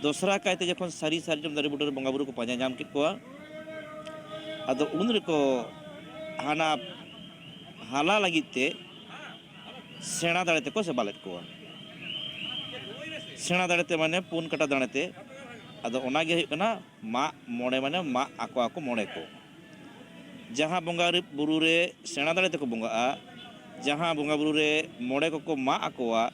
ᱫᱚᱥᱨᱟ ᱠᱟᱭᱛᱮ ᱡᱚᱠᱷᱚᱱ ᱥᱟᱹᱨᱤ ᱥᱟᱨᱡᱚᱢ ᱫᱟᱨᱮ ᱵᱩᱴᱟᱹ ᱨᱮ ᱵᱚᱸᱜᱟ ᱵᱩᱨᱩ ᱠᱚ ᱯᱟᱸᱡᱟ ᱧᱟᱢ ᱠᱮᱫ ᱠᱚᱣᱟ, ᱟᱫᱚ ᱩᱱ ᱨᱮᱠᱚ ᱦᱟᱱᱟ ᱦᱟᱞᱟ ᱞᱟᱹᱜᱤᱫ ᱛᱮ ᱥᱮᱬᱟ ᱫᱟᱲᱮ ᱛᱮᱠᱚ ᱥᱮᱵᱟ ᱞᱮᱫ ᱠᱚᱣᱟ᱾ ᱥᱮᱬᱟ ᱫᱟᱲᱮ ᱛᱮ ᱢᱟᱱᱮ ᱯᱩᱱ ᱠᱟᱴᱟ ᱫᱟᱲᱮ ᱛᱮ᱾ ᱟᱫᱚ ᱚᱱᱟ ᱜᱮ ᱦᱩᱭᱩᱜ ᱠᱟᱱᱟ ᱢᱟᱜ ᱢᱚᱬᱮ, ᱢᱟᱱᱮ ᱢᱟᱜ ᱟᱠᱚᱣᱟ ᱠᱚ ᱢᱚᱬᱮ ᱠᱚ᱾ ᱡᱟᱦᱟᱸ ᱵᱚᱸᱜᱟ ᱨᱮ, ᱵᱩᱨᱩ ᱨᱮ ᱥᱮᱬᱟ ᱫᱟᱲᱮ ᱛᱮᱠᱚ ᱵᱚᱸᱜᱟᱜᱼᱟ, ᱡᱟᱦᱟᱸ ᱵᱚᱸᱜᱟ ᱵᱩᱨᱩ ᱨᱮ ᱢᱚᱬᱮ ᱠᱚᱠᱚ ᱢᱟᱜ ᱟᱠᱚᱣᱟ,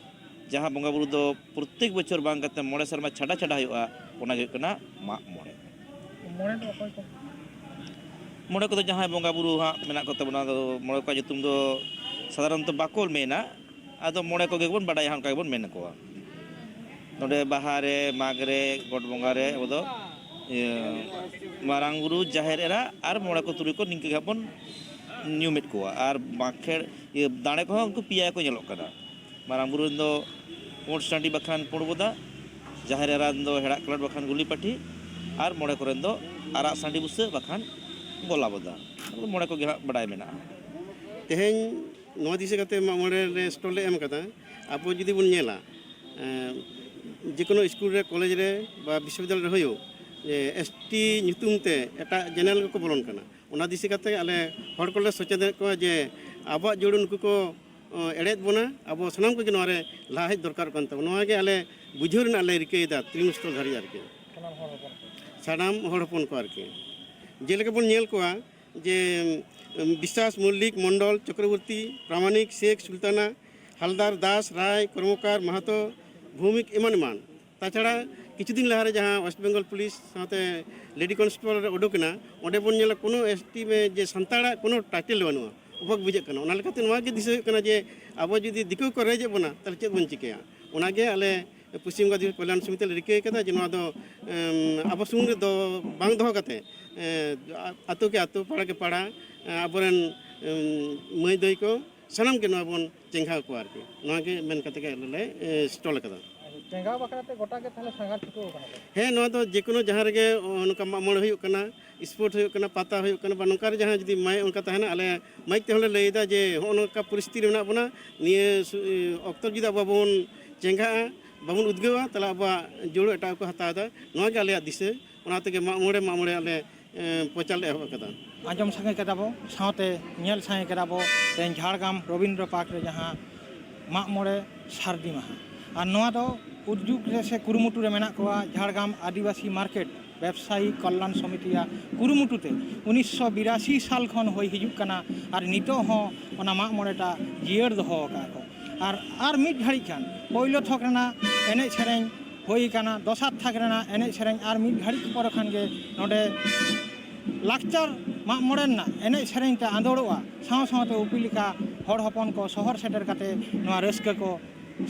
ᱡᱟᱦᱟᱸ ᱵᱚᱸᱜᱟ ᱵᱩᱨᱩ ᱫᱚ ᱯᱨᱚᱛᱮᱠ ᱵᱚᱪᱷᱚᱨ ᱵᱟᱝ ᱠᱟᱛᱮ ᱢᱚᱬᱮ ᱥᱮᱨᱢᱟ ᱪᱷᱟᱰᱟ ᱪᱷᱟᱰᱟ ᱦᱩᱭᱩᱜᱼᱟ, ᱚᱱᱟ ᱜᱮ ᱦᱩᱭᱩᱜ ᱠᱟᱱᱟ ᱢᱟᱜ ᱢᱚᱬᱮ᱾ ᱢᱚᱬᱮ ᱫᱚ ᱚᱠᱚᱭ ᱠᱚ? ᱢᱚᱬᱮ ᱠᱚᱫᱚ ᱡᱟᱦᱟᱸᱭ ᱵᱚᱸᱜᱟ ᱵᱩᱨᱩ ᱦᱟᱸᱜ ᱢᱮᱱᱟᱜ ᱠᱚ ᱛᱟᱵᱚᱱᱟ, ᱟᱫᱚ ᱢᱚᱬᱮ ᱠᱚᱣᱟᱜ ᱧᱩᱛᱩᱢ ᱫᱚ ᱥᱟᱫᱷᱟᱨᱚᱱᱛᱚ ᱵᱟᱠᱚ ᱢᱮᱱᱟ, ᱟᱫᱚ ᱢᱚᱬᱮ ᱠᱚᱜᱮ ᱵᱚᱱ ᱵᱟᱰᱟᱭᱟ ᱦᱟᱸᱜ, ᱚᱱᱠᱟ ᱜᱮᱵᱚᱱ ᱢᱮᱱ ᱠᱚᱣᱟ᱾ ᱱᱚᱰᱮ ᱵᱟᱦᱟ ᱨᱮ, ᱢᱟᱜᱽ ᱨᱮ, ᱜᱚᱴ ᱵᱚᱸᱜᱟ ᱨᱮ ᱟᱵᱚ ᱫᱚ, ᱤᱭᱟᱹ, ᱢᱟᱨᱟᱝ ᱵᱩᱨᱩ, ᱡᱟᱦᱮᱨ ᱮᱨᱟ ᱟᱨ ᱢᱚᱬᱮ ᱠᱚ ᱛᱩᱨᱩᱭ ᱠᱚ ᱱᱤᱝᱠᱟᱹ ᱜᱮ ᱦᱟᱸᱜ ᱵᱚᱱ ᱧᱩᱢᱮᱫ ᱠᱚᱣᱟ᱾ ᱟᱨ ᱢᱟᱜᱽ ᱠᱷᱮᱲ, ᱤᱭᱟᱹ, ᱫᱟᱲᱮ ᱠᱚᱦᱚᱸ ᱩᱱᱠᱩ ᱯᱮᱭᱟ ᱠᱚ ᱧᱮᱞᱚᱜ ᱠᱟᱱᱟ᱾ ᱢᱟᱨᱟᱝ ᱵᱩᱨᱩ ᱨᱮᱱ ᱫᱚ ᱯᱩᱸᱰ ᱥᱟᱺᱰᱤ ᱵᱟᱠᱷᱟᱱ ᱯᱩᱸᱰ ᱵᱚᱫᱟ, ᱡᱟᱦᱮᱨ ᱮᱨᱟ ᱨᱮᱱ ᱫᱚ ᱦᱮᱲᱟᱜ ᱠᱟᱞᱚᱴ ᱵᱟᱠᱷᱟᱱ ᱜᱩᱞᱤ ᱯᱟᱹᱴᱷᱤ, ᱟᱨ ᱢᱚᱬᱮ ᱠᱚᱨᱮᱱ ᱫᱚ ᱟᱨᱟᱜ ᱥᱟᱺᱰᱤ ᱵᱩᱥᱟᱹᱜ ᱵᱟᱠᱷᱟᱱ ᱜᱚᱞᱟ ᱵᱚᱫᱟ᱾ ᱟᱫᱚ ᱢᱚᱬᱮ ᱠᱚᱜᱮ ᱦᱟᱸᱜ ᱵᱟᱰᱟᱭ ᱢᱮᱱᱟᱜᱼᱟ᱾ ᱛᱮᱦᱮᱧ ᱱᱚᱣᱟ ᱫᱤᱥᱟᱹ ᱠᱟᱛᱮ ᱢᱟᱜ ᱢᱚᱬᱮ ᱨᱮ ᱥᱴᱚᱞ ᱞᱮ ᱮᱢ ᱠᱟᱫᱟ᱾ ᱟᱵᱚ ᱡᱩᱫᱤ ᱵᱚᱱ ᱧᱮᱞᱟ, ᱮᱸ, ᱡᱮᱠᱳᱱᱳ ᱥᱠᱩᱞ ᱨᱮ, ᱠᱚᱞᱮᱡᱽ ᱨᱮ ᱵᱟ ᱵᱤᱥᱥᱚᱵᱤᱫᱽᱫᱟᱞᱚᱭ ᱨᱮ ᱦᱩᱭᱩᱜ, ᱡᱮ ᱮᱥ ᱴᱤ ᱧᱩᱛᱩᱢ ᱛᱮ ᱮᱴᱟᱜ ᱡᱮᱱᱟᱨᱮᱞ ᱠᱚᱠᱚ ᱵᱚᱞᱚᱱ ᱠᱟᱱᱟ᱾ ᱚᱱᱟ ᱫᱤᱥᱟᱹ ᱠᱟᱛᱮ ᱟᱞᱮ ᱦᱚᱲ ᱠᱚᱞᱮ ᱥᱚᱪᱮᱛᱚᱱᱮᱫ ᱠᱚᱣᱟ ᱡᱮ ᱟᱵᱚᱣᱟᱜ ᱡᱟᱹᱨᱩᱲ ᱱᱩᱠᱩ ᱠᱚ, ᱚ, ᱮᱲᱮᱭᱮᱫ ᱵᱚᱱᱟ, ᱟᱵᱚ ᱥᱟᱱᱟᱢ ᱠᱚᱜᱮ ᱱᱚᱣᱟ ᱨᱮ ᱞᱟᱦᱟ ᱦᱮᱡ ᱫᱚᱨᱠᱟᱨᱚᱜ ᱠᱟᱱ ᱛᱟᱵᱚᱱᱟ᱾ ᱱᱚᱣᱟ ᱜᱮ ᱟᱞᱮ ᱵᱩᱡᱷᱟᱹᱣ ᱨᱮᱱᱟᱜ ᱞᱮ ᱨᱤᱠᱟᱹᱭᱮᱫᱟ ᱛᱤᱨᱤᱢ ᱥᱴᱚᱞ ᱫᱷᱟᱹᱨᱤᱡ ᱟᱨᱠᱤ᱾ ᱥᱟᱱᱟᱢ ᱦᱚᱲ ᱦᱚᱯᱚᱱ ᱠᱚ᱾ ᱥᱟᱱᱟᱢ ᱦᱚᱲ ᱦᱚᱯᱚᱱ ᱠᱚ ᱟᱨᱠᱤ᱾ ᱡᱮᱞᱮᱠᱟ ᱵᱚᱱ ᱧᱮᱞ ᱠᱚᱣᱟ ᱡᱮ, ᱩᱢ, ᱵᱤᱥᱥᱟᱥ, ᱢᱚᱞᱞᱤᱠ, ᱢᱚᱱᱰᱚᱞ, ᱪᱚᱠᱨᱚᱵᱚᱨᱛᱤ, ᱯᱨᱟᱢᱟᱱᱤᱠ, ᱥᱮᱠ, ᱥᱩᱞᱛᱟᱱᱟ, ᱦᱟᱞᱫᱟᱨ, ᱫᱟᱥ, ᱨᱟᱭ, ᱠᱚᱨᱢᱚᱠᱟᱨ, ᱢᱟᱦᱟᱛᱚ, ᱵᱷᱳᱣᱢᱤᱠ ᱮᱢᱟᱱ ᱮᱢᱟᱱ᱾ ᱛᱟᱪᱷᱟᱲᱟ ᱠᱤᱪᱷᱩ ᱫᱤᱱ ᱞᱟᱦᱟᱨᱮ ᱡᱟᱦᱟᱸ ᱳᱭᱮᱥᱴ ᱵᱮᱝᱜᱚᱞ ᱯᱩᱞᱤᱥ ᱥᱟᱶᱛᱮ ᱞᱮᱰᱤ ᱠᱚᱱᱥᱴᱮᱵᱚᱞ ᱨᱮ ᱩᱰᱩᱠ ᱮᱱᱟ, ᱚᱸᱰᱮ ᱵᱚᱱ ᱧᱮᱞᱟ ᱠᱳᱱᱳ ᱮᱥ ᱴᱤ ᱢᱮ ᱡᱮ ᱥᱟᱱᱛᱟᱲᱟᱜ ᱠᱳᱱᱳ ᱴᱟᱭᱴᱮᱞ ᱵᱟᱹᱱᱩᱜᱼᱟ᱾ ᱚᱵᱟᱠ ᱵᱩᱡᱷᱟᱹᱜ ᱠᱟᱱᱟ᱾ ᱚᱱᱟ ᱞᱮᱠᱟᱛᱮ ᱱᱚᱣᱟ ᱜᱮ ᱫᱤᱥᱟᱹ ᱦᱩᱭᱩᱜ ᱠᱟᱱᱟ ᱡᱮ ᱟᱵᱚ ᱡᱩᱫᱤ ᱫᱤᱠᱩ ᱠᱚ ᱨᱮᱡᱮᱫ ᱵᱚᱱᱟ, ᱛᱟᱦᱚᱞᱮ ᱪᱮᱫ ᱵᱚᱱ ᱪᱤᱠᱟᱹᱭᱟ? ᱚᱱᱟᱜᱮ ᱟᱞᱮ ᱯᱚᱥᱪᱤᱢ ᱵᱚᱝᱜᱚ ᱟᱹᱫᱤᱵᱟᱹᱥᱤ ᱠᱚᱞᱭᱟᱱ ᱥᱚᱢᱤᱛᱤ ᱞᱮ ᱨᱤᱠᱟᱹ ᱠᱟᱫᱟ ᱡᱮ ᱱᱚᱣᱟ ᱫᱚ, ᱮᱢ, ᱟᱵᱚ ᱥᱩᱢᱩᱝ ᱨᱮ ᱫᱚ ᱵᱟᱝ ᱫᱚᱦᱚ ᱠᱟᱛᱮ, ᱮ, ᱟᱛᱳ ᱠᱮ ᱟᱛᱳ, ᱯᱟᱲᱟ ᱠᱮ ᱯᱟᱲᱟ, ᱮ, ᱟᱵᱚᱨᱮᱱ, ᱮᱢ, ᱢᱟᱹᱭ ᱫᱟᱹᱭ ᱠᱚ ᱥᱟᱱᱟᱢ ᱜᱮ ᱱᱚᱣᱟ ᱵᱚᱱ ᱪᱮᱸᱜᱷᱟᱣ ᱠᱚᱣᱟ ᱟᱨᱠᱤ᱾ ᱱᱚᱣᱟ ᱜᱮ ᱢᱮᱱ ᱠᱟᱛᱮ ᱜᱮ ᱟᱞᱮ ᱞᱮ, ᱮ, ᱥᱴᱚᱞ ᱟᱠᱟᱫᱟ᱾ ᱪᱮᱸᱜᱷᱟᱣ ᱵᱟᱠᱷᱨᱟ ᱛᱮ ᱜᱚᱴᱟ ᱜᱮ ᱛᱟᱦᱚᱞᱮ ᱥᱟᱸᱜᱷᱟᱨ ᱪᱷᱩᱴᱟᱹᱣ ᱟᱠᱟᱱᱟ ᱯᱮ? ᱦᱮᱸ, ᱱᱚᱣᱟ ᱫᱚ ᱡᱮᱠᱳᱱᱳ ᱡᱟᱦᱟᱸ ᱨᱮᱜᱮ, ᱚ, ᱱᱚᱝᱠᱟ ᱢᱟᱜ ᱢᱚᱬᱮ ᱦᱩᱭᱩᱜ ᱠᱟᱱᱟ, ᱥᱯᱳᱨᱴ ᱦᱩᱭᱩᱜ ᱠᱟᱱᱟ, ᱯᱟᱛᱟ ᱦᱩᱭᱩᱜ ᱠᱟᱱᱟ, ᱵᱟ ᱱᱚᱝᱠᱟ ᱨᱮ ᱡᱟᱦᱟᱸ ᱡᱩᱫᱤ ᱢᱟᱭᱤᱠ ᱚᱱᱠᱟ ᱛᱟᱦᱮᱱᱟ, ᱟᱞᱮ ᱢᱟᱭᱤᱠ ᱛᱮᱦᱚᱸ ᱞᱮ ᱞᱟᱹᱭ ᱮᱫᱟ ᱡᱮ ᱦᱚᱸᱜᱼᱚ ᱱᱚᱝᱠᱟ ᱯᱚᱨᱤᱥᱛᱷᱤᱛᱤ ᱨᱮ ᱢᱮᱱᱟᱜ ᱵᱚᱱᱟ, ᱱᱤᱭᱟᱹ ᱥᱩ-, ᱚᱠᱛᱚ ᱡᱩᱫᱤ ᱟᱵᱚ ᱵᱚᱱ ᱪᱮᱸᱜᱷᱟᱜᱼᱟ, ᱵᱟᱵᱚᱱ ᱩᱫᱽᱜᱟᱹᱣᱟ, ᱛᱟᱦᱚᱞᱮ ᱟᱵᱚᱣᱟᱜ ᱡᱩᱲᱩ ᱮᱴᱟᱜ ᱠᱚ ᱦᱟᱛᱟᱣ ᱮᱫᱟ᱾ ᱱᱚᱣᱟ ᱜᱮ ᱟᱞᱮᱭᱟᱜ ᱫᱤᱥᱟᱹ, ᱚᱱᱟ ᱛᱮᱜᱮ ᱢᱟᱜ ᱢᱚᱬᱮ, ᱢᱟᱜ ᱢᱚᱬᱮ ᱟᱞᱮ, ᱮᱸ, ᱯᱨᱚᱪᱟᱨ ᱞᱮ ᱮᱦᱚᱵ ᱟᱠᱟᱫᱟ᱾ ᱟᱸᱡᱚᱢ ᱥᱟᱸᱜᱮ ᱠᱮᱫᱟ ᱵᱚ, ᱥᱟᱶᱛᱮ ᱧᱮᱞ ᱥᱟᱸᱜᱮ ᱠᱮᱫᱟ ᱵᱚ ᱛᱮᱦᱮᱧ ᱡᱷᱟᱲᱜᱨᱟᱢ ᱨᱚᱵᱤᱱᱫᱨᱚ ᱯᱟᱨᱠ ᱨᱮ ᱡᱟᱦᱟᱸ ᱢᱟᱜ ᱢᱚᱬᱮ ᱥᱟᱹᱨᱫᱤ ᱢᱟᱦᱟ᱾ ᱟᱨ ᱱᱚᱣᱟ ᱫᱚ ᱩᱫᱽᱡᱩᱜᱽ ᱨᱮ ᱥᱮ ᱠᱩᱨᱩᱢᱩᱴᱩ ᱨᱮ ᱢᱮᱱᱟᱜ ᱠᱚᱣᱟ ᱡᱷᱟᱲᱜᱨᱟᱢ ᱟᱹᱫᱤᱵᱟᱹᱥᱤ ᱢᱟᱨᱠᱮᱴ ᱵᱮᱵᱽᱥᱟᱭᱤ ᱠᱚᱞᱞᱟᱱ ᱥᱚᱢᱤᱛᱤᱭᱟᱜ ᱠᱩᱨᱩᱢᱩᱴᱩ ᱛᱮ ᱩᱱᱤᱥᱥᱚ ᱵᱤᱨᱟᱥᱤ ᱥᱟᱞ ᱠᱷᱚᱱ ᱦᱩᱭ ᱦᱤᱡᱩᱜ ᱠᱟᱱᱟ᱾ ᱟᱨ ᱱᱤᱛᱚᱜ ᱦᱚᱸ ᱚᱱᱟ ᱢᱟᱜ ᱢᱚᱬᱮ ᱴᱟᱜ ᱡᱤᱭᱟᱹᱲ ᱫᱚᱦᱚ ᱟᱠᱟᱫ ᱠᱚ᱾ ᱟᱨ, ᱟᱨ ᱢᱤᱫ ᱜᱷᱟᱹᱲᱤᱡ ᱠᱷᱟᱱ ᱯᱳᱭᱞᱳ ᱛᱷᱚᱠ ᱨᱮᱱᱟᱜ ᱮᱱᱮᱡ ᱥᱮᱨᱮᱧ ᱦᱩᱭ ᱟᱠᱟᱱᱟ, ᱫᱚᱥᱟᱨ ᱛᱷᱟᱠ ᱨᱮᱱᱟᱜ ᱮᱱᱮᱡ ᱥᱮᱨᱮᱧ ᱟᱨ ᱢᱤᱫ ᱜᱷᱟᱹᱲᱤᱡ ᱯᱚᱨᱮ ᱠᱷᱟᱱ ᱜᱮ ᱱᱚᱰᱮ ᱞᱟᱠᱪᱟᱨ ᱢᱟᱜ ᱢᱚᱬᱮ ᱨᱮᱱᱟᱜ ᱮᱱᱮᱡ ᱥᱮᱨᱮᱧ ᱛᱮ ᱟᱸᱫᱳᱲᱚᱜᱼᱟ᱾ ᱥᱟᱶ ᱥᱟᱶᱛᱮ ᱩᱯᱤ ᱞᱮᱠᱟ ᱦᱚᱲ ᱦᱚᱯᱚᱱ ᱠᱚ ᱥᱚᱦᱚᱨ ᱥᱮᱴᱮᱨ ᱠᱟᱛᱮ ᱱᱚᱣᱟ ᱨᱟᱹᱥᱠᱟᱹ ᱠᱚ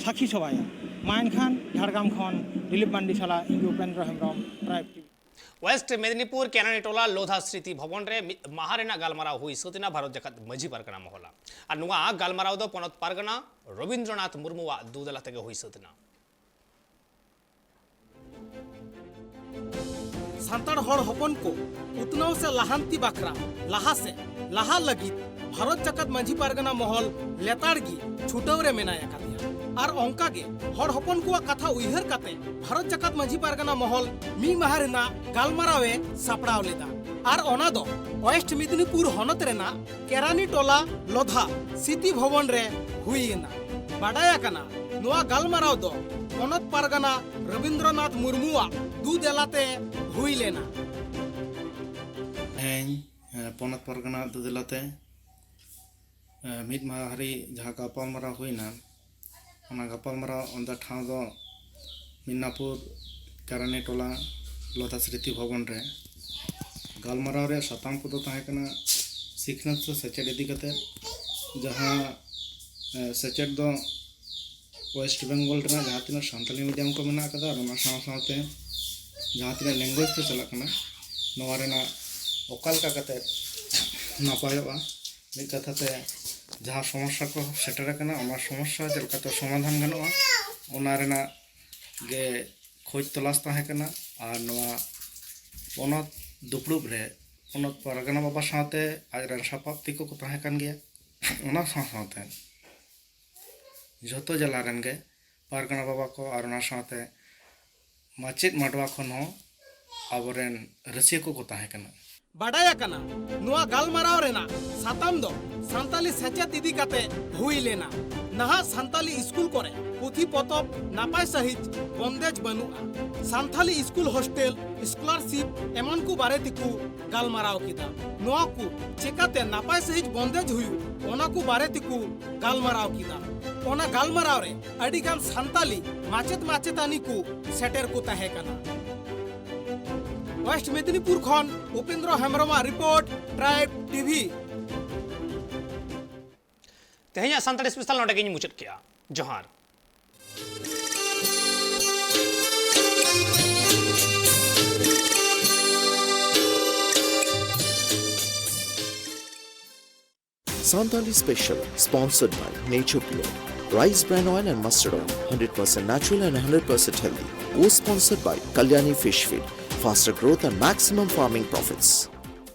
ᱥᱟᱹᱠᱷᱤ ᱥᱚᱵᱷᱟᱭᱟ᱾ ᱢᱟ ᱮᱱᱠᱷᱟᱱ ᱡᱷᱟᱲᱜᱨᱟᱢ ᱠᱷᱚᱱ ᱫᱤᱞᱤᱯ ᱢᱟᱱᱰᱤ ᱥᱟᱞᱟᱜ ᱤᱧ Upendra Hembrom, tribe TV. West Medinipur Keranitola Lodha Smriti Bhawan ᱨᱮ ᱢᱤᱫ ᱢᱟᱦᱟ ᱨᱮᱱᱟᱜ ᱜᱟᱞᱢᱟᱨᱟᱣ ᱦᱩᱭ ᱥᱟᱹᱛ ᱮᱱᱟ ᱵᱷᱟᱨᱚᱛ ᱡᱟᱠᱟᱛ ᱢᱟᱹᱡᱷᱤ ᱯᱟᱨᱜᱟᱱᱟ ᱢᱚᱦᱚᱞᱟ᱾ ᱟᱨ ᱱᱚᱣᱟ ᱜᱟᱞᱢᱟᱨᱟᱣ ᱫᱚ ᱯᱚᱱᱚᱛ ᱯᱟᱨᱜᱟᱱᱟ ᱨᱚᱵᱤᱱᱫᱨᱚᱱᱟᱛᱷ ᱢᱩᱨᱢᱩᱣᱟᱜ ᱫᱩ ᱫᱮᱞᱟ ᱛᱮᱜᱮ ᱦᱩᱭ ᱥᱟᱹᱛ ᱮᱱᱟ᱾ ᱥᱟᱱᱛᱟᱲ ᱦᱚᱲ ᱦᱚᱯᱚᱱ ᱠᱚ ᱩᱛᱱᱟᱹᱣ ᱥᱮ ᱞᱟᱦᱟᱱᱛᱤ ᱵᱟᱠᱷᱨᱟ ᱞᱟᱦᱟ ᱥᱮᱫ ᱞᱟᱦᱟ ᱞᱟᱹᱜᱤᱫ ᱵᱷᱟᱨᱚᱛ ᱡᱟᱠᱟᱛ ᱢᱟᱹᱡᱷᱤ ᱯᱟᱨᱜᱟᱱᱟ ᱢᱚᱦᱚᱞ ᱞᱮᱛᱟᱲ ᱜᱮ ᱪᱷᱩᱴᱟᱹᱣ ᱨᱮ ᱢᱮᱱᱟᱭ ᱟᱠᱟᱫᱮᱭᱟ᱾ ᱟᱨ ᱚᱱᱠᱟ ᱜᱮ ᱦᱚᱲ ᱦᱚᱯᱚᱱ ᱠᱚᱣᱟᱜ ᱠᱟᱛᱷᱟ ᱩᱭᱦᱟᱹᱨ ᱠᱟᱛᱮ ᱵᱷᱟᱨᱚᱛ ᱡᱟᱠᱟᱛ ᱢᱟᱹᱡᱷᱤ ᱯᱟᱨᱜᱟᱱᱟ ᱢᱚᱦᱚᱞ ᱢᱤᱫ ᱢᱟᱦᱟ ᱨᱮᱱᱟᱜ ᱜᱟᱞᱢᱟᱨᱟᱣ ᱮ ᱥᱟᱯᱲᱟᱣ ᱞᱮᱫᱟ᱾ ᱟᱨ ᱚᱱᱟ ᱫᱚ ᱳᱭᱮᱥᱴ ᱢᱮᱫᱤᱱᱤᱯᱩᱨ ᱦᱚᱱᱚᱛ ᱨᱮᱱᱟᱜ ᱠᱮᱨᱟᱱᱤ ᱴᱚᱞᱟ ᱞᱚᱫᱷᱟ ᱥᱤᱛᱤ ᱵᱷᱚᱵᱚᱱ ᱨᱮ ᱦᱩᱭ ᱮᱱᱟ᱾ ᱵᱟᱰᱟᱭ ᱟᱠᱟᱱᱟ, ᱱᱚᱣᱟ ᱜᱟᱞᱢᱟᱨᱟᱣ ᱫᱚ ᱯᱚᱱᱚᱛ ᱯᱟᱨᱜᱟᱱᱟ ᱨᱚᱵᱤᱱᱫᱨᱚᱱᱟᱛᱷ ᱢᱩᱨᱢᱩᱣᱟᱜ ᱫᱩ ᱫᱮᱞᱟᱛᱮ ᱦᱩᱭ ᱞᱮᱱᱟ᱾ ᱛᱮᱦᱮᱧ ᱮ, ᱯᱚᱱᱚᱛ ᱯᱟᱨᱜᱟᱱᱟ ᱫᱟᱹᱫᱽᱞᱟᱛᱮ ᱮ, ᱢᱤᱫ ᱢᱟᱦᱟ ᱦᱟᱹᱨᱤᱡ ᱡᱟᱦᱟᱸ ᱜᱟᱯᱟᱞᱢᱟᱨᱟᱣ ᱦᱩᱭᱱᱟ, ᱚᱱᱟ ᱜᱟᱯᱟᱞᱢᱟᱨᱟᱣ ᱚᱱᱟ ᱴᱷᱟᱶ ᱫᱚ ᱢᱤᱫᱱᱟᱯᱩᱨ ᱠᱟᱨᱟᱱᱤ ᱴᱚᱞᱟ ᱞᱚᱛᱟ ᱥᱨᱤᱛᱤ ᱵᱷᱚᱵᱚᱱ ᱨᱮ᱾ ᱜᱟᱞᱢᱟᱨᱟᱣ ᱨᱮᱭᱟᱜ ᱥᱟᱛᱟᱢ ᱠᱚᱫᱚ ᱛᱟᱦᱮᱸ ᱠᱟᱱᱟ ᱥᱤᱠᱷᱱᱟᱹᱛ ᱥᱮ ᱥᱮᱪᱮᱫ ᱤᱫᱤ ᱠᱟᱛᱮ, ᱡᱟᱦᱟᱸ ᱮ, ᱥᱮᱪᱮᱫ ᱫᱚ ᱳᱭᱮᱥᱴ ᱵᱮᱝᱜᱚᱞ ᱨᱮᱱᱟᱜ ᱡᱟᱦᱟᱸ ᱛᱤᱱᱟᱹᱜ ᱥᱟᱱᱛᱟᱞᱤ ᱢᱤᱰᱤᱭᱟᱢ ᱠᱚ ᱢᱮᱱᱟᱜ ᱟᱠᱟᱫᱟ ᱟᱨ ᱚᱱᱟ ᱥᱟᱶ ᱥᱟᱶᱛᱮ ᱡᱟᱦᱟᱸ ᱛᱤᱱᱟᱹᱜ ᱞᱮᱝᱜᱩᱭᱮᱡᱽ ᱛᱮ ᱪᱟᱞᱟᱜ ᱠᱟᱱᱟ, ᱱᱚᱣᱟ ᱨᱮᱱᱟᱜ ᱚᱠᱟ ᱞᱮᱠᱟ ᱠᱟᱛᱮ ᱱᱟᱯᱟᱭᱚᱜᱼᱟ, ᱢᱤᱫ ᱠᱟᱛᱷᱟ ᱛᱮ ᱡᱟᱦᱟᱸ ᱥᱚᱢᱚᱥᱥᱟ ᱠᱚ ᱥᱮᱴᱮᱨ ᱟᱠᱟᱱᱟ, ᱚᱱᱟ ᱥᱚᱢᱚᱥᱥᱟ ᱪᱮᱫ ᱞᱮᱠᱟᱛᱮ ᱥᱚᱢᱟᱫᱷᱟᱱ ᱜᱟᱱᱚᱜᱼᱟ, ᱚᱱᱟ ᱨᱮᱱᱟᱜ ᱜᱮ ᱠᱷᱚᱡᱽ ᱛᱚᱞᱟᱥ ᱛᱟᱦᱮᱸ ᱠᱟᱱᱟ᱾ ᱟᱨ ᱱᱚᱣᱟ ᱯᱚᱱᱚᱛ ᱫᱩᱯᱲᱩᱵ ᱨᱮ ᱯᱚᱱᱚᱛ ᱯᱟᱨᱜᱟᱱᱟ ᱵᱟᱵᱟ ᱥᱟᱶᱛᱮ ᱟᱡ ᱨᱮᱱ ᱥᱟᱯᱟᱵ ᱛᱤᱠᱩ ᱠᱚ ᱛᱟᱦᱮᱸ ᱠᱟᱱ ᱜᱮᱭᱟ᱾ ᱚᱱᱟ ᱥᱟᱶ ᱥᱟᱶᱛᱮ ᱡᱷᱚᱛᱚ ᱡᱮᱞᱟ ᱨᱮᱱ ᱜᱮ ᱯᱟᱨᱜᱟᱱᱟ ᱵᱟᱵᱟ ᱠᱚ ᱟᱨ ᱚᱱᱟ ᱥᱟᱶᱛᱮ ᱢᱟᱪᱮᱫ ᱢᱟᱰᱣᱟ ᱠᱷᱚᱱ ᱦᱚᱸ ᱟᱵᱚᱨᱮᱱ ᱨᱟᱹᱥᱤᱭᱟᱹ ᱠᱚᱠᱚ ᱛᱟᱦᱮᱸ ᱠᱟᱱᱟ᱾ ᱵᱟᱰᱟᱭ ᱟᱠᱟᱱᱟ, ᱱᱚᱣᱟ ᱜᱟᱞᱢᱟᱨᱟᱣ ᱨᱮᱱᱟᱜ ᱥᱟᱛᱟᱢ ᱫᱚ ᱥᱟᱱᱛᱟᱞᱤ ᱥᱮᱪᱮᱫ ᱤᱫᱤ ᱠᱟᱛᱮ ᱦᱩᱭ ᱞᱮᱱᱟ᱾ ᱱᱟᱦᱟᱜ ᱥᱟᱱᱛᱟᱞᱤ ᱥᱠᱩᱞ ᱠᱚᱨᱮ ᱯᱩᱛᱷᱤ ᱯᱚᱛᱚᱵ ᱱᱟᱯᱟᱭ ᱥᱟᱹᱦᱤᱡ ᱵᱚᱱᱫᱮᱡ ᱵᱟᱹᱱᱩᱜᱼᱟ᱾ ᱥᱟᱱᱛᱟᱞᱤ ᱥᱠᱩᱞ ᱦᱳᱥᱴᱮᱞ, ᱥᱠᱚᱞᱟᱨᱥᱤᱯ ᱮᱢᱟᱱ ᱠᱚ ᱵᱟᱨᱮ ᱛᱮᱠᱚ ᱜᱟᱞᱢᱟᱨᱟᱣ ᱠᱮᱫᱟ᱾ ᱱᱚᱣᱟ ᱠᱚ ᱪᱮᱠᱟᱛᱮ ᱱᱟᱯᱟᱭ ᱥᱟᱹᱦᱤᱡ ᱵᱚᱱᱫᱮᱡ ᱦᱩᱭᱩᱜ, ᱚᱱᱟ ᱠᱚ ᱵᱟᱨᱮ ᱛᱮᱠᱚ ᱜᱟᱞᱢᱟᱨᱟᱣ ᱠᱮᱫᱟ᱾ ᱚᱱᱟ ᱜᱟᱞᱢᱟᱨᱟᱣ ᱨᱮ ᱟᱹᱰᱤ ᱜᱟᱱ ᱥᱟᱱᱛᱟᱞᱤ ᱢᱟᱪᱮᱫ ᱢᱟᱪᱮᱛᱟᱹᱱᱤ ᱠᱚ ᱥᱮᱴᱮᱨ ᱠᱚ ᱛᱟᱦᱮᱸ ᱠᱟᱱᱟ᱾ ᱳᱭᱮᱥᱴ ᱢᱮᱫᱤᱱᱤᱯᱩᱨ ᱠᱷᱚᱱ ᱩᱯᱮᱱᱫᱨᱚ ᱦᱮᱢᱵᱨᱚᱢᱟᱜ ᱨᱤᱯᱳᱨᱴ, ᱴᱨᱟᱭᱤᱵᱽ ᱴᱤᱵᱷᱤ᱾ ᱛᱮᱦᱮᱧᱟᱜ ᱥᱟᱱᱛᱟᱲᱤ ᱥᱯᱮᱥᱟᱞ ᱱᱚᱰᱮ ᱜᱤᱧ ᱢᱩᱪᱟᱹᱫ ᱠᱮᱜᱼᱟ᱾ ᱡᱚᱦᱟᱨ᱾ Santali Special, sponsored by Nature Pure, Rice Bran Oil and Mustard Oil, hundred percent natural and hundred percent healthy. Co-sponsored by Kalyani Fish Feed, faster growth and maximum farming profits.